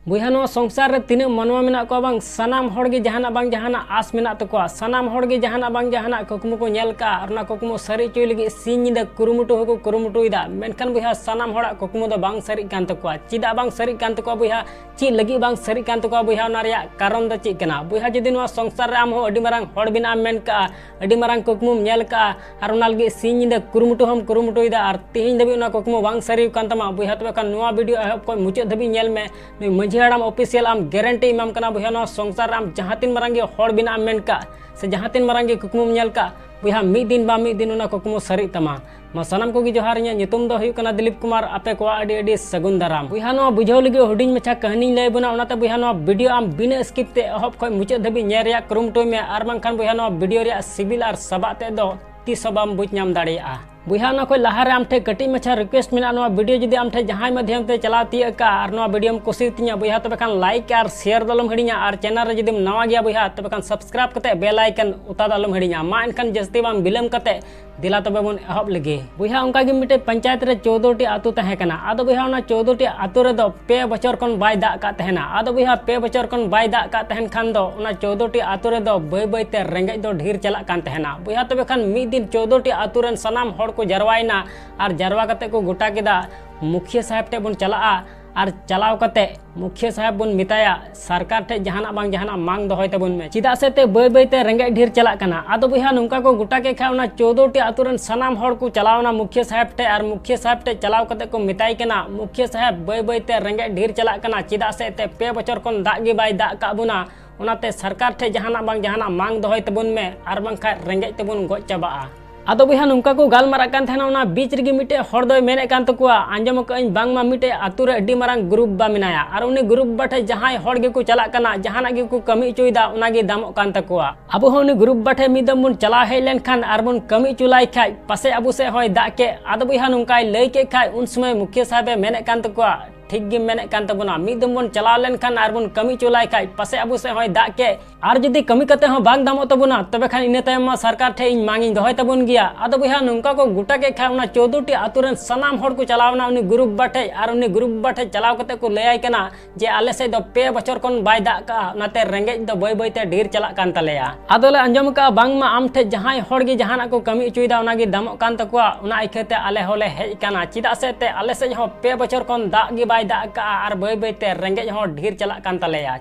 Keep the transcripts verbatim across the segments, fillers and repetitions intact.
ᱵᱚᱭᱦᱟ, ᱱᱚᱣᱟ ᱥᱚᱝᱥᱟᱨ ᱨᱮ ᱛᱤᱱᱟᱹᱜ ᱢᱟᱱᱣᱟ ᱢᱮᱱᱟᱜ ᱠᱚᱣᱟ ᱵᱟᱝ, ᱥᱟᱱᱟᱢ ᱦᱚᱲ ᱜᱮ ᱡᱟᱦᱟᱱᱟᱜ ᱵᱟᱝ ᱡᱟᱦᱟᱱᱟᱜ ᱟᱥ ᱢᱮᱱᱟᱜ ᱛᱟᱠᱚᱣᱟ᱾ ᱥᱟᱱᱟᱢ ᱦᱚᱲ ᱜᱮ ᱡᱟᱦᱟᱱᱟᱜ ᱵᱟᱝ ᱡᱟᱦᱟᱱᱟᱜ ᱠᱩᱠᱢᱩ ᱠᱚ ᱧᱮᱞ ᱠᱟᱜᱼᱟ, ᱟᱨ ᱚᱱᱟ ᱠᱩᱠᱢᱩ ᱥᱟᱹᱨᱤ ᱦᱚᱪᱚᱭ ᱞᱟᱹᱜᱤᱫ ᱥᱤᱧ ᱧᱤᱫᱟᱹ ᱠᱩᱨᱩᱢᱩᱴᱩ ᱦᱚᱸᱠᱚ ᱠᱩᱨᱩᱢᱩᱴᱩᱭᱮᱫᱟ᱾ ᱢᱮᱱᱠᱷᱟᱱ ᱵᱚᱭᱦᱟ, ᱥᱟᱱᱟᱢ ᱦᱚᱲᱟᱜ ᱠᱩᱠᱢᱩ ᱫᱚ ᱵᱟᱝ ᱥᱟᱹᱨᱤᱜ ᱠᱟᱱ ᱛᱟᱠᱚᱣᱟ᱾ ᱪᱮᱫᱟᱜ ᱵᱟᱝ ᱥᱟᱹᱨᱤᱜ ᱠᱟᱱ ᱛᱟᱠᱚᱣᱟ ᱵᱚᱭᱦᱟ? ᱪᱮᱫ ᱞᱟᱹᱜᱤᱫ ᱵᱟᱝ ᱥᱟᱹᱨᱤᱜ ᱠᱟᱱ ᱛᱟᱠᱚᱣᱟ ᱵᱚᱭᱦᱟ? ᱚᱱᱟ ᱨᱮᱭᱟᱜ ᱠᱟᱨᱚᱱ ᱫᱚ ᱪᱮᱫ ᱠᱟᱱᱟ? ᱵᱚᱭᱦᱟ, ᱡᱩᱫᱤ ᱱᱚᱣᱟ ᱥᱚᱝᱥᱟᱨ ᱨᱮ ᱟᱢ ᱦᱚᱸ ᱟᱹᱰᱤ ᱢᱟᱨᱟᱝ ᱦᱚᱲ ᱵᱮᱱᱟᱜ ᱮᱢ ᱢᱮᱱ ᱠᱟᱜᱼᱟ, ᱟᱹᱰᱤ ᱢᱟᱨᱟᱝ ᱠᱩᱠᱢᱩᱢ ᱧᱮᱞ ᱠᱟᱜᱼᱟ, ᱟᱨ ᱚᱱᱟ ᱞᱟᱹᱜᱤᱫ ᱥᱤᱧ ᱧᱤᱫᱟᱹ ᱠᱩᱨᱩᱢᱩᱴᱩ ᱦᱚᱸᱢ ᱠᱩᱨᱩᱢᱩᱴᱩᱭᱮᱫᱟ, ᱟᱨ ᱛᱮᱦᱮᱧ ᱫᱷᱟᱹᱵᱤᱡ ᱚᱱᱟ ᱠᱩᱠᱢᱩ ᱵᱟᱝ ᱥᱟᱹᱨᱤ ᱠᱟᱱ ᱛᱟᱢᱟ ᱵᱚᱭᱦᱟ, ᱛᱚᱵᱮ ᱠᱷᱟᱱ ᱱᱚᱣᱟ ᱵᱷᱤᱰᱤᱭᱳ ᱮᱦᱚᱵ ᱠᱷᱚᱱ ᱢᱩᱪᱟᱹᱫ ᱫᱷᱟᱹᱵᱤᱡ ᱧᱮᱞ ᱢᱮ᱾ ᱱᱩᱭ ᱢᱟᱹᱡᱷᱤ ᱦᱟᱲᱟᱢ ᱚᱯᱷᱤᱥᱤᱭᱟᱞ ᱟᱢ ᱜᱮᱨᱮᱱᱴᱤ ᱮᱢᱟᱢ ᱠᱟᱱᱟ ᱵᱚᱭᱦᱟ, ᱱᱚᱣᱟ ᱥᱚᱝᱥᱟᱨ ᱨᱮ ᱟᱢ ᱡᱟᱦᱟᱸ ᱛᱤᱱ ᱢᱟᱨᱟᱝ ᱜᱮ ᱦᱚᱲ ᱵᱮᱱᱟᱜ ᱮᱢ ᱢᱮᱱ ᱠᱟᱜ, ᱥᱮ ᱡᱟᱦᱟᱸ ᱛᱤᱱ ᱢᱟᱨᱟᱝ ᱜᱮ ᱠᱩᱠᱢᱩᱢ ᱧᱮᱞ ᱠᱟᱜ ᱵᱚᱭᱦᱟ, ᱢᱤᱫ ᱫᱤᱱ ᱵᱟᱝ ᱢᱤᱫ ᱫᱤᱱ ᱚᱱᱟ ᱠᱩᱠᱢᱩ ᱥᱟᱹᱨᱤᱜ ᱛᱟᱢᱟ᱾ ᱢᱟ ᱥᱟᱱᱟᱢ ᱠᱚᱜᱮ ᱡᱚᱦᱟᱨ, ᱤᱧᱟᱹᱜ ᱧᱩᱛᱩᱢ ᱫᱚ ᱦᱩᱭᱩᱜ ᱠᱟᱱᱟ ᱫᱤᱞᱤᱯ ᱠᱩᱢᱟᱨ᱾ ᱟᱯᱮ ᱠᱚᱣᱟᱜ ᱟᱹᱰᱤ ᱟᱹᱰᱤ ᱥᱟᱹᱜᱩᱱ ᱫᱟᱨᱟᱢ᱾ ᱵᱚᱭᱦᱟ, ᱱᱚᱣᱟ ᱵᱩᱡᱷᱟᱹᱣ ᱞᱟᱹᱜᱤᱫ ᱦᱩᱰᱤᱧ ᱢᱟᱪᱷᱟ ᱠᱟᱹᱦᱱᱤᱧ ᱞᱟᱹᱭ ᱟᱵᱚᱱᱟ, ᱚᱱᱟᱛᱮ ᱵᱚᱭᱦᱟ, ᱱᱚᱣᱟ ᱵᱷᱤᱰᱤᱭᱳ ᱟᱢ ᱵᱤᱱᱟᱹ ᱥᱠᱤᱯ ᱛᱮ ᱮᱦᱚᱵ ᱠᱷᱚᱱ ᱢᱩᱪᱟᱹᱫ ᱫᱷᱟᱹᱵᱤᱡ ᱧᱮᱞ ᱨᱮᱭᱟᱜ ᱠᱩᱨᱩᱢᱩᱴᱩᱭ ᱢᱮ, ᱟᱨ ᱵᱟᱝᱠᱷᱟᱱ ᱵᱚᱭᱦᱟ, ᱱᱚᱣᱟ ᱵᱷᱤᱰᱤᱭᱳ ᱨᱮᱭᱟᱜ ᱥᱤᱵᱤᱞ ᱟᱨ ᱥᱟᱵᱟᱜ ᱛᱮᱫ ᱫᱚ ᱛᱤᱥ ᱦᱚᱸ ᱵᱟᱢ ᱵᱩᱡᱽ ᱧᱟᱢ ᱫᱟᱲᱮᱭᱟᱜᱼᱟ᱾ ᱵᱚᱭᱦᱟ, ᱚᱱᱟ ᱠᱷᱚᱱ ᱞᱟᱦᱟ ᱨᱮ ᱟᱢ ᱴᱷᱮᱱ ᱠᱟᱹᱴᱤᱡ ᱢᱟᱪᱷᱟ ᱨᱤᱠᱩᱭᱮᱥᱴ ᱢᱮᱱᱟᱜᱼᱟ, ᱱᱚᱣᱟ ᱵᱷᱤᱰᱤᱭᱳ ᱡᱩᱫᱤ ᱟᱢ ᱴᱷᱮᱱ ᱡᱟᱦᱟᱸᱭ ᱢᱟᱫᱽᱫᱷᱚᱢ ᱛᱮ ᱪᱟᱞᱟᱣ ᱛᱤᱭᱟᱹᱜ ᱠᱟᱜᱼᱟ ᱟᱨ ᱱᱚᱣᱟ ᱵᱷᱤᱰᱤᱭᱳᱢ ᱠᱩᱥᱤ ᱛᱤᱧᱟ ᱵᱚᱭᱦᱟ, ᱛᱚᱵᱮ ᱠᱷᱟᱱ ᱞᱟᱭᱤᱠ ᱟᱨ ᱥᱮᱭᱟᱨ ᱫᱚ ᱟᱞᱚᱢ ᱦᱤᱲᱤᱧᱟ, ᱟᱨ ᱪᱮᱱᱮᱞ ᱨᱮ ᱡᱩᱫᱤᱢ ᱱᱟᱣᱟ ᱜᱮᱭᱟ ᱵᱚᱭᱦᱟ, ᱛᱚᱵᱮ ᱠᱷᱟᱱ ᱥᱟᱵᱥᱠᱨᱟᱭᱤᱵ ᱠᱟᱛᱮ ᱵᱮᱞ ᱟᱭᱠᱚᱱ ᱚᱛᱟ ᱫᱚ ᱟᱞᱚᱢ ᱦᱤᱲᱤᱧᱟ᱾ ᱢᱟ ᱮᱱᱠᱷᱟᱱ ᱡᱟᱹᱥᱛᱤ ᱵᱟᱝ ᱵᱤᱞᱚᱢ ᱠᱟᱛᱮ ᱫᱮᱞᱟ ᱛᱚᱵᱮ ᱵᱚᱱ ᱮᱦᱚᱵ ᱞᱮᱜᱮ᱾ ᱵᱚᱭᱦᱟ, ᱚᱱᱠᱟ ᱜᱮ ᱢᱤᱫᱴᱮᱡ ᱯᱚᱧᱪᱟᱭᱮᱛ ᱨᱮ ᱪᱳᱫᱽᱫᱳ ᱴᱤ ᱟᱹᱛᱩ ᱛᱟᱦᱮᱸ ᱠᱟᱱᱟ᱾ ᱟᱫᱚ ᱵᱚᱭᱦᱟ, ᱚᱱᱟ ᱪᱳᱫᱽᱫᱳ ᱴᱤ ᱟᱹᱛᱩ ᱨᱮᱫᱚ ᱯᱮ ᱵᱚᱪᱷᱚᱨ ᱠᱷᱚᱱ ᱵᱟᱭ ᱫᱟᱜ ᱠᱟᱜ ᱛᱟᱦᱮᱱᱟ᱾ ᱟᱫᱚ ᱵᱚᱭᱦᱟ, ᱯᱮ ᱵᱚᱪᱷᱚᱨ ᱠᱷᱚᱱ ᱵᱟᱭ ᱫᱟᱜ ᱠᱟᱜ ᱛᱟᱦᱮᱱ ᱠᱷᱟᱱ ᱫᱚ ᱚᱱᱟ ᱪᱳᱫᱽᱫᱳ ᱴᱤ ᱟᱹᱛᱩ ᱨᱮᱫᱚ ᱵᱟᱹᱭ ᱵᱟᱹᱭ ᱛᱮ ᱨᱮᱸᱜᱮᱡ ᱫᱚ ᱰᱷᱮᱨ ᱪᱟᱞᱟᱜ ᱠᱟᱱ ᱛᱟᱦᱮᱱᱟ᱾ ᱵᱚᱭᱦᱟ, ᱛᱚᱵᱮ ᱠᱷᱟᱱ ᱢᱤᱫ ᱫᱤᱱ ᱪᱳᱫᱽᱫᱳ ᱴᱤ ᱟᱹᱛᱩ ᱨᱮᱱ ᱥᱟᱱᱟᱢ ᱦᱚᱲ ᱠᱚ ᱡᱟᱨᱣᱟᱭᱮᱱᱟ ᱟᱨ ᱡᱟᱨᱣᱟ ᱠᱟᱛᱮ ᱠᱚ ᱜᱚᱴᱟ ᱠᱮᱫᱟ, ᱢᱩᱠᱷᱤᱭᱟᱹ ᱥᱟᱦᱮᱵᱽ ᱴᱷᱮᱡ ᱵᱚᱱ ᱪᱟᱞᱟᱜᱼᱟ ᱟᱨ ᱪᱟᱞᱟᱣ ᱠᱟᱛᱮ ᱢᱩᱠᱷᱤᱭᱟᱹ ᱥᱟᱦᱮᱵᱽ ᱵᱚᱱ ᱢᱮᱛᱟᱭᱟ, ᱥᱚᱨᱠᱟᱨ ᱴᱷᱮᱡ ᱡᱟᱦᱟᱱᱟᱜ ᱵᱟᱝ ᱡᱟᱦᱟᱱᱟᱜ ᱢᱟᱝ ᱫᱚᱦᱚᱭ ᱛᱟᱵᱚᱱ ᱢᱮ, ᱪᱮᱫᱟᱜ ᱥᱮ ᱛᱮ ᱵᱟᱹᱭ ᱵᱟᱹᱭ ᱛᱮ ᱨᱮᱸᱜᱮᱡ ᱰᱷᱮᱨ ᱪᱟᱞᱟᱜ ᱠᱟᱱᱟ᱾ ᱟᱫᱚ ᱵᱚᱭᱦᱟ, ᱱᱚᱝᱠᱟ ᱠᱚ ᱜᱚᱴᱟ ᱠᱮᱫ ᱠᱷᱟᱡ ᱚᱱᱟ ᱪᱳᱫᱽᱫᱳ ᱴᱤ ᱟᱹᱛᱩ ᱨᱮᱱ ᱥᱟᱱᱟᱢ ᱦᱚᱲ ᱠᱚ ᱪᱟᱞᱟᱣ ᱮᱱᱟ ᱢᱩᱠᱷᱤᱭᱟᱹ ᱥᱟᱦᱮᱵᱽ ᱴᱷᱮᱡ, ᱟᱨ ᱢᱩᱠᱷᱤᱭᱟᱹ ᱥᱟᱦᱮᱵᱽ ᱴᱷᱮᱡ ᱪᱟᱞᱟᱣ ᱠᱟᱛᱮ ᱠᱚ ᱢᱮᱛᱟᱭ ᱠᱟᱱᱟ, ᱢᱩᱠᱷᱤᱭᱟᱹ ᱥᱟᱦᱮᱵᱽ, ᱵᱟᱹᱭ ᱵᱟᱹᱭ ᱛᱮ ᱨᱮᱸᱜᱮᱡ ᱰᱷᱮᱨ ᱪᱟᱞᱟᱜ ᱠᱟᱱᱟ, ᱪᱮᱫᱟᱜ ᱥᱮ ᱛᱮ ᱯᱮ ᱵᱚᱪᱷᱚᱨ ᱠᱷᱚᱱ ᱫᱟᱜ ᱜᱮ ᱵᱟᱭ ᱫᱟᱜ ᱠᱟᱜ ᱵᱚᱱᱟ, ᱚᱱᱟᱛᱮ ᱥᱚᱨᱠᱟᱨ ᱴᱷᱮᱡ ᱡᱟᱦᱟᱱᱟᱜ ᱵᱟᱝ ᱡᱟᱦᱟᱱᱟᱜ ᱢᱟᱝ ᱫᱚᱦᱚᱭ ᱛᱟᱵᱚᱱ ᱢᱮ, ᱟᱨ ᱵᱟᱝᱠᱷᱟᱡ ᱨᱮᱸᱜᱮᱡ ᱛᱮᱵᱚᱱ ᱜᱚᱡ ᱪᱟᱵᱟᱜᱼᱟ᱾ ᱟᱫᱚ ᱵᱚᱭᱦᱟ, ᱱᱚᱝᱠᱟ ᱠᱚ ᱜᱟᱞᱢᱟᱨᱟᱜ ᱠᱟᱱ ᱛᱟᱦᱮᱱᱟ, ᱚᱱᱟ ᱵᱤᱪ ᱨᱮᱜᱮ ᱢᱤᱫᱴᱮᱡ ᱦᱚᱲ ᱫᱚᱭ ᱢᱮᱱᱮᱫ ᱠᱟᱱ ᱛᱟᱠᱚᱣᱟ, ᱟᱸᱡᱚᱢ ᱟᱠᱟᱫ ᱟᱹᱧ ᱵᱟᱝᱢᱟ ᱢᱤᱫᱴᱮᱡ ᱟᱹᱛᱩ ᱨᱮ ᱟᱹᱰᱤ ᱢᱟᱨᱟᱝ ᱜᱩᱨᱩ ᱵᱟᱵᱟ ᱢᱮᱱᱟᱭᱟ, ᱟᱨ ᱩᱱᱤ ᱜᱩᱨᱩ ᱵᱟᱵᱟ ᱴᱷᱮᱡ ᱡᱟᱦᱟᱸᱭ ᱦᱚᱲ ᱜᱮᱠᱚ ᱪᱟᱞᱟᱜ ᱠᱟᱱᱟ, ᱡᱟᱦᱟᱱᱟᱜ ᱜᱮᱠᱚ ᱠᱟᱹᱢᱤ ᱦᱚᱪᱚᱭᱮᱫᱟ, ᱚᱱᱟ ᱜᱮ ᱫᱟᱢᱚᱜ ᱠᱟᱱ ᱛᱟᱠᱚᱣᱟ᱾ ᱟᱵᱚ ᱦᱚᱸ ᱩᱱᱤ ᱜᱩᱨᱩ ᱵᱟᱵᱟ ᱴᱷᱮᱡ ᱢᱤᱫ ᱫᱚᱢ ᱵᱚᱱ ᱪᱟᱞᱟᱣ ᱦᱮᱡ ᱞᱮᱱᱠᱷᱟᱱ ᱟᱨ ᱵᱚᱱ ᱠᱟᱹᱢᱤ ᱦᱚᱪᱚ ᱞᱟᱭ ᱠᱷᱟᱡ, ᱯᱟᱥᱮᱡ ᱟᱵᱚ ᱥᱮᱫ ᱦᱚᱸᱭ ᱫᱟᱜ ᱠᱮᱫ᱾ ᱟᱫᱚ ᱵᱚᱭᱦᱟ, ᱱᱚᱝᱠᱟᱭ ᱞᱟᱹᱭ ᱠᱮᱫ ᱠᱷᱟᱡ, ᱩᱱ ᱥᱚᱢᱚᱭ ᱢᱩᱠᱷᱤᱭᱟᱹ ᱥᱟᱦᱮᱵᱽ ᱮ ᱢᱮᱱᱮᱫ ᱠᱟᱱ ᱛᱟᱠᱚᱣᱟ, ᱴᱷᱤᱠ ᱜᱮᱢ ᱢᱮᱱᱮᱫ ᱠᱟᱱ ᱛᱟᱵᱚᱱᱟ, ᱢᱤᱫ ᱫᱚᱢ ᱵᱚᱱ ᱪᱟᱞᱟᱣ ᱞᱮᱱᱠᱷᱟᱱ ᱟᱨ ᱵᱚᱱ ᱠᱟᱹᱢᱤ ᱦᱚᱪᱚ ᱞᱟᱭ ᱠᱷᱟᱡ ᱯᱟᱥᱮᱡ ᱟᱵᱚ ᱥᱮᱫ ᱦᱚᱸᱭ ᱫᱟᱜ ᱠᱮᱫ, ᱟᱨ ᱡᱩᱫᱤ ᱠᱟᱹᱢᱤ ᱠᱟᱛᱮ ᱦᱚᱸ ᱵᱟᱝ ᱫᱟᱢᱚᱜ ᱛᱟᱵᱚᱱᱟ, ᱛᱚᱵᱮ ᱠᱷᱟᱱ ᱤᱱᱟᱹ ᱛᱟᱭᱚᱢ ᱢᱟ ᱥᱚᱨᱠᱟᱨ ᱴᱷᱮᱡ ᱤᱧ ᱢᱟᱝ ᱤᱧ ᱫᱚᱦᱚᱭ ᱛᱟᱵᱚᱱ ᱜᱮᱭᱟ᱾ ᱟᱫᱚ ᱵᱚᱭᱦᱟ, ᱱᱚᱝᱠᱟ ᱠᱚ ᱜᱚᱴᱟ ᱠᱮᱫ ᱠᱷᱟᱡ ᱚᱱᱟ ᱪᱳᱫᱽᱫᱳ ᱴᱤ ᱟᱛᱳ ᱨᱮᱱ ᱥᱟᱱᱟᱢ ᱦᱚᱲ ᱠᱚ ᱪᱟᱞᱟᱣ ᱮᱱᱟ ᱩᱱᱤ ᱜᱩᱨᱩ ᱵᱟᱵᱟ ᱴᱷᱮᱡ, ᱟᱨ ᱩᱱᱤ ᱜᱩᱨᱩ ᱵᱟᱵᱟ ᱴᱷᱮᱡ ᱪᱟᱞᱟᱣ ᱠᱟᱛᱮ ᱠᱚ ᱞᱟᱹᱭᱟᱭ ᱠᱟᱱᱟ ᱡᱮ ᱟᱞᱮ ᱥᱮᱫ ᱫᱚ ᱯᱮ ᱵᱚᱪᱷᱚᱨ ᱠᱷᱚᱱ ᱵᱟᱭ ᱫᱟᱜ ᱠᱟᱜᱼᱟ, ᱚᱱᱟᱛᱮ ᱨᱮᱸᱜᱮᱡ ᱫᱚ ᱵᱟᱹᱭ ᱵᱟᱹᱭ ᱛᱮ ᱰᱷᱮᱨ ᱪᱟᱞᱟᱜ ᱠᱟᱱ ᱛᱟᱞᱮᱭᱟ᱾ ᱟᱫᱚ ᱞᱮ ᱟᱸᱡᱚᱢ ᱠᱟᱜᱼᱟ ᱵᱟᱝᱢᱟ ᱟᱢ ᱴᱷᱮᱡ ᱡᱟᱦᱟᱸᱭ ᱦᱚᱲ ᱜᱮ ᱡᱟᱦᱟᱱᱟᱜ ᱠᱚ ᱠᱟᱹᱢᱤ ᱦᱚᱪᱚᱭᱮᱫᱟ, ᱚᱱᱟ ᱜᱮ ᱫᱟᱢᱚᱜ ᱠᱟᱱ ᱛᱟᱠᱚᱣᱟ, ᱚᱱᱟ ᱤᱠᱷᱟᱹᱛᱮ ᱟᱞᱮ ᱦᱚᱸᱞᱮ ᱦᱮᱡ ᱟᱠᱟᱱᱟ᱾ ᱪᱮᱫᱟᱜ ᱥᱮ ᱛᱮ ᱟᱞᱮ ᱥᱮᱫ ᱦᱚᱸ ᱯᱮ ᱵᱚᱪᱷᱚᱨ ᱠᱷᱚᱱ ᱫᱟᱜ ᱜᱮ ᱵᱟᱭ ᱫᱟᱜ ᱠᱟᱜᱼᱟ ᱟᱨ ᱵᱟᱹᱭ ᱵᱟᱹᱭ ᱛᱮ ᱨᱮᱸᱜᱮᱡ ᱦᱚᱸ ᱰᱷᱮᱨ ᱪᱟᱞᱟᱜ ᱠᱟᱱ ᱛᱟᱞᱮᱭᱟ,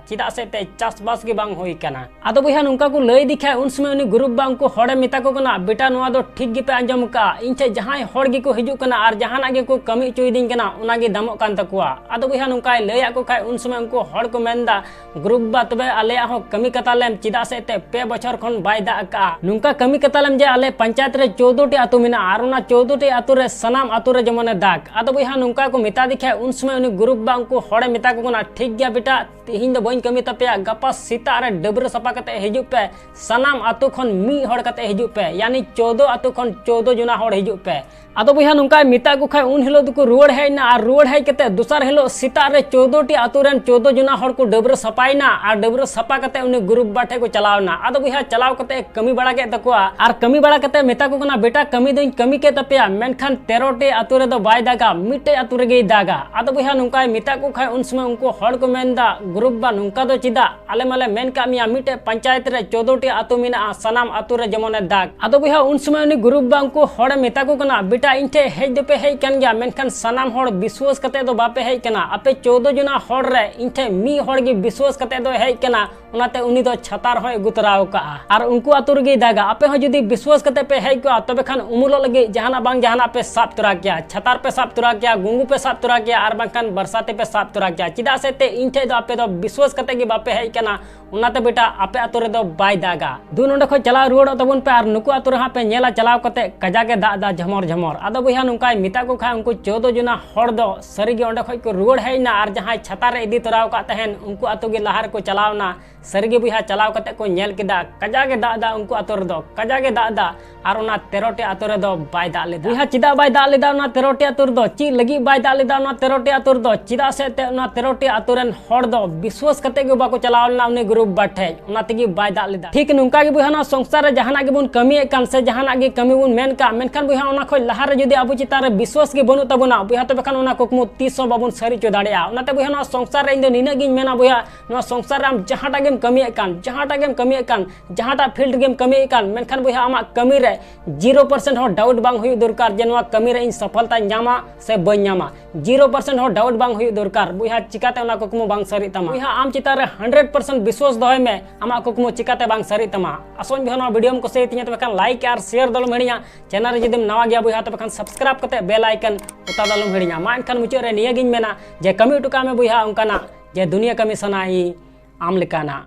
ᱪᱮᱫᱟᱜ ᱥᱮ ᱛᱮ ᱪᱟᱥᱵᱟᱥ ᱜᱮ ᱵᱟᱝ ᱦᱩᱭ ᱠᱟᱱᱟ᱾ ᱟᱫᱚ ᱵᱚᱭᱦᱟ, ᱱᱚᱝᱠᱟ ᱠᱚ ᱞᱟᱹᱭ ᱤᱫᱤ ᱠᱷᱟᱡ ᱩᱱ ᱥᱚᱢᱚᱭ ᱩᱱᱤ ᱜᱩᱨᱩ ᱵᱟᱵᱟ ᱩᱱᱠᱩ ᱦᱚᱲᱮ ᱢᱮᱛᱟ ᱠᱚ ᱠᱟᱱᱟ, ᱵᱮᱴᱟ, ᱱᱚᱣᱟ ᱫᱚ ᱴᱷᱤᱠ ᱜᱮᱯᱮ ᱟᱸᱡᱚᱢ ᱠᱟᱜᱼᱟ, ᱤᱧ ᱴᱷᱮᱡ ᱡᱟᱦᱟᱸᱭ ᱦᱚᱲ ᱜᱮᱠᱚ ᱦᱤᱡᱩᱜ ᱠᱟᱱᱟ ᱟᱨ ᱡᱟᱦᱟᱱᱟᱜ ᱜᱮᱠᱚ ᱠᱟᱹᱢᱤ ᱦᱚᱪᱚᱭᱤᱫᱤᱧ ᱠᱟᱱᱟ, ᱚᱱᱟ ᱜᱮ ᱫᱟᱢᱚᱜ ᱠᱟᱱ ᱛᱟᱠᱚᱣᱟ᱾ ᱟᱫᱚ ᱵᱚᱭᱦᱟ, ᱱᱚᱝᱠᱟᱭ ᱞᱟᱹᱭᱟᱫ ᱠᱚ ᱠᱷᱟᱡ ᱩᱱ ᱥᱚᱢᱚᱭ ᱩᱱᱠᱩ ᱦᱚᱲ ᱠᱚ ᱢᱮᱱᱫᱟ, ᱜᱩᱨᱩ ᱵᱟᱵᱟ, ᱛᱚᱵᱮ ᱟᱞᱮᱭᱟᱜ ᱦᱚᱸ ᱠᱟᱹᱢᱤ ᱠᱟᱛᱟᱞᱮᱢ, ᱪᱮᱫᱟᱜ ᱥᱮ ᱛᱮ ᱯᱮ ᱵᱚᱪᱷᱚᱨ ᱠᱷᱚᱱ ᱵᱟᱭ ᱫᱟᱜ ᱠᱟᱜᱼᱟ᱾ ᱱᱚᱝᱠᱟ ᱠᱟᱹᱢᱤ ᱠᱟᱛᱟᱞᱮᱢ ᱡᱮ ᱟᱞᱮ ᱯᱚᱧᱪᱟᱭᱮᱛ ᱨᱮ ᱪᱳᱫᱽᱫᱳ ᱴᱤ ᱟᱹᱛᱩ ᱢᱮᱱᱟᱜᱼᱟ ᱟᱨ ᱚᱱᱟ ᱪᱳᱫᱽᱫᱳ ᱴᱤ ᱟᱹᱛᱩ ᱨᱮ ᱥᱟᱱᱟᱢ ᱟᱹᱛᱩ ᱨᱮ ᱡᱮᱢᱚᱱᱮ ᱫᱟᱜᱽ᱾ ᱟᱫᱚ ᱵᱚᱭᱦᱟ, ᱱᱚᱝᱠᱟ ᱠᱚ ᱢᱮᱛᱟ ᱫᱮ ᱠᱷᱟᱡ ᱩᱱ ᱥᱚᱢᱚᱭ ᱩᱱᱤ ᱜᱩᱨᱩ ᱵᱟᱵᱟ ᱩᱱᱠᱩ ᱦᱚᱲᱮ ᱢᱮᱛᱟ ᱠᱚ ᱠᱟᱱᱟ, ᱴᱷᱤᱠ ᱜᱮᱭᱟ ᱵᱮᱴᱟ, ᱛᱤᱦᱤᱧ ᱫᱚ ᱵᱟᱹᱧ ᱠᱟᱹᱢᱤ ᱛᱟᱯᱮᱭᱟ, ᱜᱟᱯᱟ ᱥᱮᱛᱟᱜ ᱨᱮ ᱰᱟᱹᱵᱽᱨᱟᱹ ᱥᱟᱯᱷᱟ ᱠᱟᱛᱮ ᱦᱤᱡᱩᱜ ᱯᱮ, ᱥᱟᱱᱟᱢ ᱟᱹᱛᱩ ᱠᱷᱚᱱ ᱢᱤᱫ ᱦᱚᱲ ᱠᱟᱛᱮ ᱦᱤᱡᱩᱜ ᱯᱮ, ᱭᱟᱱᱤ ᱪᱳᱫᱽᱫᱳ ᱟᱹᱛᱩ ᱠᱷᱚᱱ ᱪᱳᱫᱽᱫᱳ ᱡᱚᱱᱟ ᱦᱚᱲ ᱦᱤᱡᱩᱜ ᱯᱮ᱾ ᱟᱫᱚ ᱵᱚᱭᱦᱟ, ᱱᱚᱝᱠᱟᱭ ᱢᱮᱛᱟ ᱠᱚ ᱠᱷᱟᱡ ᱩᱱ ᱦᱤᱞᱳᱜ ᱫᱚᱠᱚ ᱨᱩᱣᱟᱹᱲ ᱦᱮᱡ ᱮᱱᱟ ᱟᱨ ᱨᱩᱣᱟᱹᱲ ᱦᱮᱡ ᱠᱟᱛᱮ ᱫᱚᱥᱟᱨ ᱦᱤᱞᱳᱜ ᱥᱮᱛᱟᱜ ᱨᱮ ᱪᱳᱫᱽᱫᱳ ᱴᱤ ᱟᱹᱛᱩ ᱨᱮᱱ ᱪᱳᱫᱽᱫᱳ ᱡᱚᱱᱟ ᱦᱚᱲ ᱠᱚ ᱰᱟᱹᱵᱽᱨᱟᱹ ᱥᱟᱯᱷᱟᱭᱮᱱᱟ ᱟᱨ ᱰᱟᱹᱵᱽᱨᱟᱹ ᱥᱟᱯᱷᱟ ᱠᱟᱛᱮ ᱩᱱᱤ ᱜᱩᱨᱩ ᱵᱟᱵᱟ ᱴᱷᱮᱡ ᱠᱚ ᱪᱟᱞᱟᱣ ᱮᱱᱟ᱾ ᱟᱫᱚ ᱵᱚᱭᱦᱟ, ᱪᱟᱞᱟᱣ ᱠᱟᱛᱮ ᱠᱟᱹᱢᱤ ᱵᱟᱲᱟ ᱠᱮᱫ ᱛᱟᱠᱚᱣᱟ ᱟᱨ ᱠᱟᱹᱢᱤ ᱵᱟᱲᱟ ᱠᱟᱛᱮ ᱢᱮᱛᱟ ᱠᱚ ᱠᱟᱱᱟ, ᱵᱮᱴᱟ, ᱠᱟᱹᱢᱤ ᱫᱚᱧ ᱠᱟᱹᱢᱤ ᱠᱮᱫ ᱛᱟᱯᱮᱭᱟ, ᱢᱮᱱᱠᱷᱟᱱ ᱛᱮᱨᱚ ᱴᱤ ᱟᱹᱛᱩ ᱨᱮᱫᱚ ᱵᱟᱭ ᱫᱟᱜᱟ, ᱢᱤᱫᱴᱮᱡ ᱟᱹᱛᱩ ᱨᱮᱜᱮᱭ ᱫᱟᱜᱟ᱾ ᱟᱫᱚ ᱵᱚᱭᱦᱟ, ᱱᱚᱝᱠᱟᱭ ᱢᱮᱛᱟ ᱠᱚ ᱠᱷᱟᱡ ᱩᱱ ᱥᱚᱢᱚᱭ ᱩᱱᱠᱩ ᱦᱚᱲ ᱠᱚ ᱢᱮᱱᱫᱟ, ᱜᱩᱨᱩ ᱵᱟᱵᱟ, ᱱᱚᱝᱠᱟ ᱫᱚ ᱪᱮᱫᱟᱜ? ᱟᱞᱮ ᱢᱟᱞᱮ ᱢᱮᱱ ᱠᱟᱜ ᱢᱮᱭᱟ ᱢᱤᱫᱴᱮᱡ ᱯᱚᱧᱪᱟᱭᱮᱛ ᱨᱮ ᱪᱳᱫᱽᱫᱳ ᱴᱤ ᱟᱹᱛᱩ ᱢᱮᱱᱟᱜᱼᱟ, ᱥᱟᱱᱟᱢ ᱟᱹᱛᱩ ᱨᱮ ᱡᱮᱢᱚᱱᱮ ᱫᱟᱜᱽ᱾ ᱟᱫᱚ ᱵᱚᱭᱦᱟ, ᱩᱱ ᱥᱚᱢᱚᱭ ᱩᱱᱤ ᱜᱩᱨᱩ ᱵᱟᱵᱟ ᱩᱱᱠᱩ ᱦᱚᱲᱮ ᱢᱮᱛᱟ ᱠᱚ ᱠᱟᱱᱟ, ᱵᱮᱴᱟ, ᱤᱧ ᱴᱷᱮᱡ ᱦᱮᱡ ᱫᱚᱯᱮ ᱦᱮᱡ ᱠᱟᱱ ᱜᱮᱭᱟ, ᱢᱮᱱᱠᱷᱟᱱ ᱥᱟᱱᱟᱢ ᱦᱚᱲ ᱵᱤᱥᱣᱟᱹᱥ ᱠᱟᱛᱮ ᱫᱚ ᱵᱟᱯᱮ ᱦᱮᱡ ᱠᱟᱱᱟ᱾ ᱟᱯᱮ ᱪᱳᱫᱽᱫᱳ ᱡᱚᱱᱟ ᱦᱚᱲ ᱨᱮ ᱤᱧ ᱴᱷᱮᱡ ᱢᱤᱫ ᱦᱚᱲ ᱜᱮ ᱵᱤᱥᱣᱟᱹᱥ ᱠᱟᱛᱮ ᱫᱚ ᱦᱮᱡ ᱠᱟᱱᱟ, ᱚᱱᱟᱛᱮ ᱩᱱᱤ ᱫᱚ ᱪᱷᱟᱛᱟᱨ ᱦᱚᱸᱭ ᱟᱹᱜᱩ ᱛᱚᱨᱟ ᱟᱠᱟᱜᱼᱟ ᱟᱨ ᱩᱱᱠᱩ ᱟᱹᱛᱩ ᱨᱮᱜᱮᱭ ᱫᱟᱜᱟ᱾ ᱟᱯᱮ ᱦᱚᱸ ᱡᱩᱫᱤ ᱵᱤᱥᱣᱟᱹᱥ ᱠᱟᱛᱮ ᱯᱮ ᱦᱮᱡ ᱠᱚᱜᱼᱟ, ᱛᱚᱵᱮ ᱠᱷᱟᱱ ᱩᱢᱩᱞᱚᱜ ᱞᱟᱹᱜᱤᱫ ᱡᱟᱦᱟᱱᱟᱜ ᱵᱟᱝ ᱡᱟᱦᱟᱱᱟᱜ ᱯᱮ ᱥᱟᱵ ᱛᱚᱨᱟ ᱠᱮᱭᱟ, ᱪᱷᱟᱛᱟᱨ ᱯᱮ ᱥᱟᱵ ᱛᱚᱨᱟ ᱠᱮᱭᱟ, ᱜᱩᱸᱜᱩ ᱯᱮ ᱥᱟᱵ ᱛᱚᱨᱟ ᱠᱮᱭᱟ, ᱟᱨ ᱵᱟᱝᱠᱷᱟᱱ ᱵᱟᱨᱥᱟᱛᱤ ᱯᱮ ᱥᱟᱵ ᱛᱚᱨᱟ ᱠᱮᱭᱟ᱾ ᱪᱮᱫᱟᱜ ᱥᱮ ᱛᱮ ᱤᱧ ᱴᱷᱮᱡ ᱫᱚ ᱟᱯᱮ ᱫᱚ ᱵᱤᱥᱣᱟᱹᱥ ᱠᱟᱛᱮ ᱜᱮ ᱵᱟᱯᱮ ᱦᱮᱡ ᱠᱟᱱᱟ, ᱚᱱᱟᱛᱮ ᱵᱮᱴᱟ, ᱟᱯᱮ ᱟᱹᱛᱩ ᱨᱮᱫᱚ ᱵᱟᱭ ᱫᱟᱜᱟ᱾ ᱫᱩ ᱱᱚᱸᱰᱮ ᱠᱷᱚᱡ ᱪᱟᱞᱟᱣ ᱨᱩᱣᱟᱹᱲᱚᱜ ᱛᱟᱵᱚᱱ ᱯᱮ ᱟᱨ ᱱᱩᱠᱩ ᱟᱹᱛᱩ ᱨᱮ ᱦᱟᱸᱜ ᱯᱮ ᱧᱮᱞᱟ, ᱪᱟᱞᱟᱣ ᱠᱟᱛᱮ ᱠᱟᱡᱟᱠ ᱮ ᱫᱟᱜ ᱮᱫᱟ ᱡᱷᱚᱢᱚᱨ ᱡᱷᱚᱢᱚᱨ᱾ ᱟᱫᱚ ᱵᱚᱭᱦᱟ, ᱱᱚᱝᱠᱟᱭ ᱢᱮᱛᱟ ᱠᱚ ᱠᱷᱟᱡ ᱩᱱᱠᱩ ᱪᱳᱫᱽᱫᱳ ᱡᱚᱱᱟ ᱦᱚᱲ ᱫᱚ ᱥᱟᱹᱨᱤᱜᱮ ᱚᱸᱰᱮ ᱠᱷᱚᱡ ᱠᱚ ᱨᱩᱣᱟᱹᱲ ᱦᱮᱡ ᱮᱱᱟ ᱟᱨ ᱡᱟᱦᱟᱸᱭ ᱪᱷᱟᱛᱟ ᱨᱮ ᱤᱫᱤ ᱛᱚᱨᱟᱣ ᱟᱠᱟᱫ ᱛᱟᱦᱮᱱ, ᱩᱱᱠᱩ ᱟᱹᱛᱩ ᱜᱮ ᱞᱟᱦᱟ ᱨᱮᱠᱚ ᱪᱟᱞᱟᱣ ᱮᱱᱟ᱾ ᱥᱟᱹᱨᱤᱜᱮ ᱵᱚᱭᱦᱟ, ᱪᱟᱞᱟᱣ ᱠᱟᱛᱮ ᱠᱚ ᱧᱮᱞ ᱠᱮᱫᱟ, ᱠᱟᱡᱟᱠ ᱮ ᱫᱟᱜ ᱮᱫᱟ ᱩᱱᱠᱩ ᱟᱹᱛᱩ ᱨᱮᱫᱚ, ᱠᱟᱡᱟᱠ ᱮ ᱫᱟᱜ ᱮᱫᱟ᱾ ᱟᱨ ᱚᱱᱟ ᱛᱮᱨᱚ ᱴᱤ ᱟᱛᱳ ᱨᱮᱫᱚ ᱵᱟᱭ ᱫᱟᱜ ᱞᱮᱫᱟ᱾ ᱵᱚᱭᱦᱟ, ᱪᱮᱫᱟᱜ ᱵᱟᱭ ᱫᱟᱜ ᱞᱮᱫᱟ ᱚᱱᱟ ᱛᱮᱨᱚ ᱴᱤ ᱟᱛᱳ ᱨᱮᱫᱚ? ᱪᱮᱫ ᱞᱟᱹᱜᱤᱫ ᱵᱟᱭ ᱫᱟᱜ ᱞᱮᱫᱟ ᱚᱱᱟ ᱛᱮᱨᱚ ᱴᱤ ᱟᱛᱳ ᱨᱮᱫᱚ? ᱪᱮᱫᱟᱜ ᱥᱮ ᱮᱱᱛᱮᱫ ᱚᱱᱟ ᱛᱮᱨᱚ ᱴᱤ ᱟᱛᱳ ᱨᱮᱱ ᱦᱚᱲ ᱫᱚ ᱵᱤᱥᱣᱟᱥ ᱠᱟᱛᱮ ᱜᱮ ᱵᱟᱠᱚ ᱪᱟᱞᱟᱣ ᱞᱮᱱᱟ ᱩᱱᱤ ᱜᱩᱨᱩ ᱵᱟᱵᱟ ᱴᱷᱮᱡ, ᱚᱱᱟ ᱛᱮᱜᱮ ᱵᱟᱭ ᱫᱟᱜ ᱞᱮᱫᱟ᱾ ᱴᱷᱤᱠ ᱱᱚᱝᱠᱟ ᱜᱮ ᱵᱚᱭᱦᱟ, ᱱᱚᱣᱟ ᱥᱚᱝᱥᱟᱨ ᱨᱮ ᱡᱟᱦᱟᱱᱟᱜ ᱜᱮᱵᱚᱱ ᱠᱟᱹᱢᱤᱭᱮᱫ ᱠᱟᱱ ᱥᱮ ᱡᱟᱦᱟᱱᱟᱜ ᱜᱮ ᱠᱟᱹᱢᱤ ᱵᱚᱱ ᱢᱮᱱ ᱠᱟᱜ, ᱢᱮᱱᱠᱷᱟᱱ ᱵᱚᱭᱦᱟ, ᱚᱱᱟ ᱠᱷᱚᱡ ᱞᱟᱦᱟ ᱨᱮ ᱡᱩᱫᱤ ᱟᱵᱚ ᱪᱮᱛᱟᱱ ᱨᱮ ᱵᱤᱥᱣᱟᱥ ᱜᱮ ᱵᱟᱹᱱᱩᱜ ᱛᱟᱵᱚᱱᱟ ᱵᱚᱭᱦᱟ, ᱛᱚᱵᱮ ᱠᱷᱟᱱ ᱚᱱᱟ ᱠᱩᱠᱢᱩ ᱛᱤᱥ ᱦᱚᱸ ᱵᱟᱵᱚᱱ ᱥᱟᱹᱨᱤ ᱦᱚᱪᱚ ᱫᱟᱲᱮᱭᱟᱜᱼᱟ᱾ ᱚᱱᱟᱛᱮ ᱵᱚᱭᱦᱟ, ᱱᱚᱣᱟ ᱥᱚᱝᱥᱟᱨ ᱨᱮ ᱤᱧ ᱫᱚ ᱱᱤᱱᱟᱹᱜ ᱜᱤᱧ ᱢᱮᱱᱟ ᱵᱚᱭᱦᱟ, ᱱᱚᱣᱟ ᱥᱚᱝᱥᱟᱨ ᱨᱮ ᱟᱢ ᱡᱟᱦᱟᱸᱴᱟᱜ ᱜᱮᱢ ᱠᱟᱹᱢᱤᱭᱮᱫ ᱠᱟᱱ, ᱡᱟᱦᱟᱸᱴᱟᱜ ᱯᱷᱤᱞᱰ ᱨᱮᱜᱮᱢ ᱠᱟᱹᱢᱤᱭᱮᱫ ᱠᱟᱱ, ᱢᱮᱱᱠᱷᱟᱱ ᱵᱚᱭᱦᱟ, ᱟᱢᱟᱜ ᱠᱟᱹᱢᱤ ᱨᱮ ᱡᱤᱨᱳ ᱯᱟᱨᱥᱮᱱᱴ ᱦᱚᱸ ᱰᱟᱣᱩᱴ ᱵᱟᱝ ᱦᱩᱭᱩᱜ ᱫᱚᱨᱠᱟᱨ ᱡᱮ ᱱᱚᱣᱟ ᱠᱟᱹᱢᱤ ᱨᱮ ᱤᱧ ᱥᱚᱯᱷᱚᱞᱛᱟᱧ ᱧᱟᱢᱟ ᱥᱮ ᱵᱟᱹᱧ ᱧᱟᱢᱟ᱾ ᱡᱤᱨᱳ ᱯᱟᱨᱥᱮᱱᱴ ᱦᱚᱸ ᱰᱟᱣᱩᱴ ᱵᱟᱝ ᱦᱩᱭᱩᱜ ᱫᱚᱨᱠᱟᱨ ᱵᱚᱭᱦᱟ, ᱪᱤᱠᱟᱛᱮ ᱚᱱᱟ ᱠᱩᱠᱢᱩ ᱵᱟᱝ ᱥᱟᱹᱨᱤᱜ ᱛᱟᱢᱟ? ᱵᱚᱭᱦᱟ, ᱟᱢ ᱪᱮᱛᱟᱱ ᱨᱮ ᱦᱟᱱᱰᱨᱮᱰ ᱯᱟᱨᱥᱮᱱᱴ ᱵᱤᱥᱣᱟᱥ ᱫᱚᱦᱚᱭ ᱢᱮ, ᱟᱢᱟᱜ ᱠᱩᱠᱢᱩ ᱪᱤᱠᱟᱛᱮ ᱵᱟᱝ ᱥᱟᱹᱨᱤᱜ ᱛᱟᱢᱟ? ᱟᱥᱚᱜ ᱟᱹᱧ ᱵᱚᱭᱦᱟ, ᱱᱚᱣᱟ ᱵᱷᱤᱰᱤᱭᱳᱢ ᱠᱩᱥᱤᱭᱟᱛᱤᱧᱟ, ᱛᱚᱵᱮ ᱠᱷᱟᱱ ᱞᱟᱭᱤᱠ ᱟᱨ ᱥᱮᱭᱟᱨ ᱫᱚ ᱟᱞᱚᱢ ᱦᱤᱲᱤᱧᱟ᱾ ᱪᱮᱱᱮᱞ ᱨᱮ ᱡᱩᱫᱤᱢ ᱱᱟᱣᱟ ᱜᱮᱭᱟ ᱵᱚᱭᱦᱟ, ᱛᱚᱵᱮ ᱠᱷᱟᱱ ᱥᱟᱵᱥᱠᱨᱟᱭᱤᱵ ᱠᱟᱛᱮ ᱵᱮᱞ ᱟᱭᱠᱚᱱ ᱚᱛᱟ ᱫᱚ ᱟᱞᱚᱢ ᱦᱤᱲᱤᱧᱟ᱾ ᱢᱟ ᱮᱱᱠᱷᱟᱱ ᱢᱩᱪᱟᱹᱫ ᱨᱮ ᱱᱤᱭᱟᱹ ᱜᱤᱧ ᱢᱮᱱᱟ ᱡᱮ ᱠᱟᱹᱢᱤ ᱦᱚᱴᱚ ᱠᱟᱜ ᱢᱮ ᱵᱚᱭᱦᱟ ᱚᱱᱠᱟᱱᱟᱜ ᱡᱮ ᱫᱩᱱᱤᱭᱟᱹ ᱠᱟᱹᱢᱤ ᱥᱟᱱᱟᱭ ᱟᱢ ᱞᱮᱠᱟᱱᱟᱜ᱾